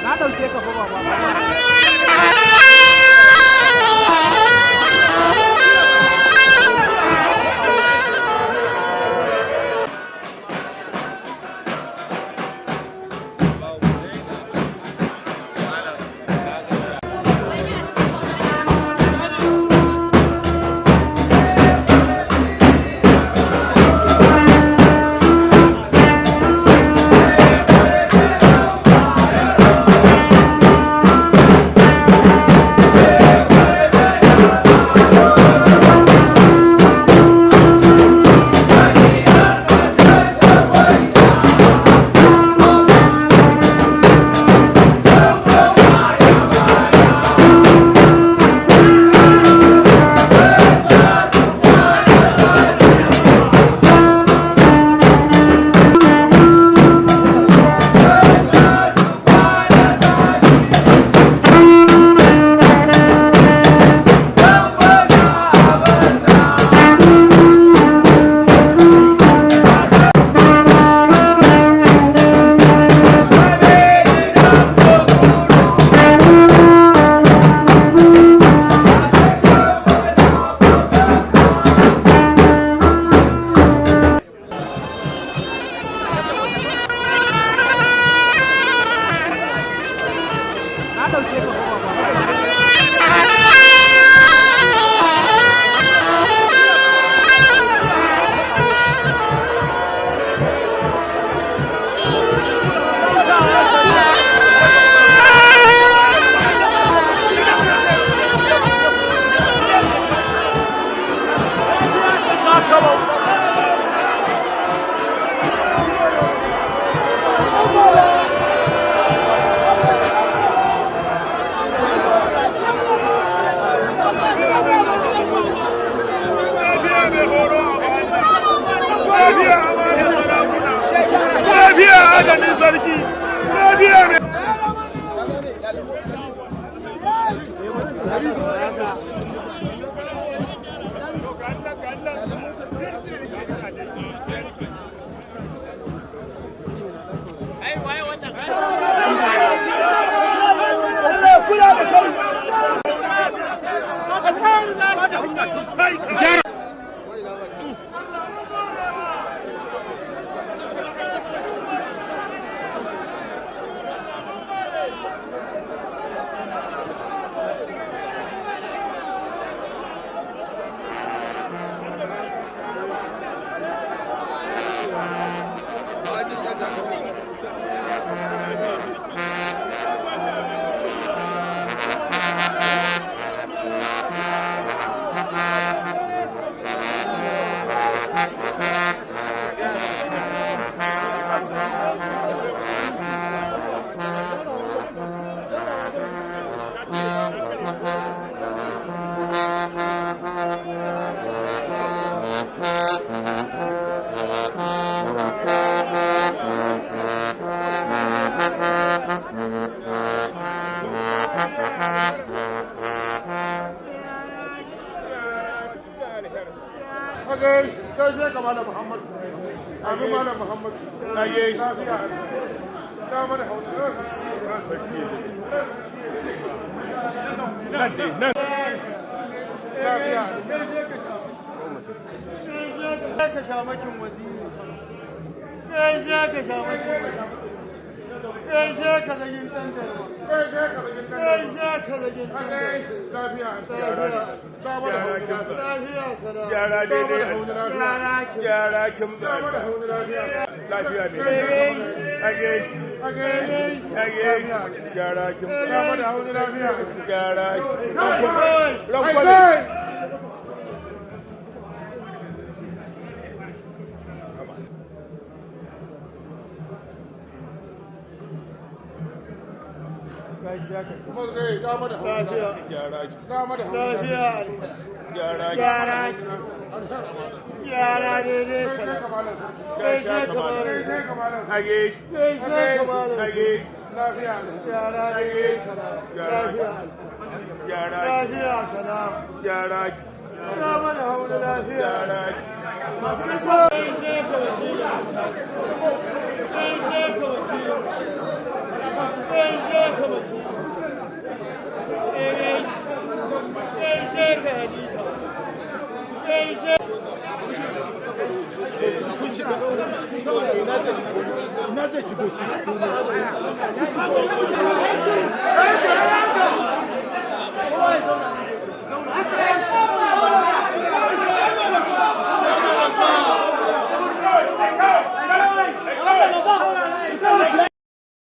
Na dauke ka fa baba. Na dauke ka fa baba. Lafiya adalin sarki, lafiya mai. Gaishe ka, Malam Muhammad. Amin, Malam Muhammad. Lafiya. Dama da hauni. Lafiya. Ka shamakin wazirin Kano. Gaishe ka, shamakin waziri. Gaishe ka, zagin ɗan garba. Gaishe ka, zagin ɗan. Gaishe ka, zagin ɗan garba. Lafiya. Dama da hauni. Lafiya salam. Gyara Dama da daidai. hauni lafiya. Gyara ki. Gyara kim. Dama da hauni lafiya. Lafiya ne. Age shi. Gaishe. Age shi. Gyara kim. Dama da hauni lafiya. Gyara shi. Kai. Ai Rankwale. kai. Gaishe ka. Kuma kai dama da hauni Lafiya. Gyara shi. Dama da hauni. Lafiya. Gyara shi. Gyara ki. Gyara daidai Gaishe salam. ka, Malam Sarki. Gaishe ka, malam. Gaishe ka, Malam Sarki. Age shi. Gaishe ka, malam. Age shi. Lafiya. Gyara daidai salam. Lafiya. Gyara shi. Lafiya salam. Gyara shi. Dama da hauni lafiya. Gyara shi. Gaishe ka wakilin. Gaishe ka wakilin. Gaishe ka wakilin. Gaishe ka Halifa. Gaishe. Ina zai shigo shi.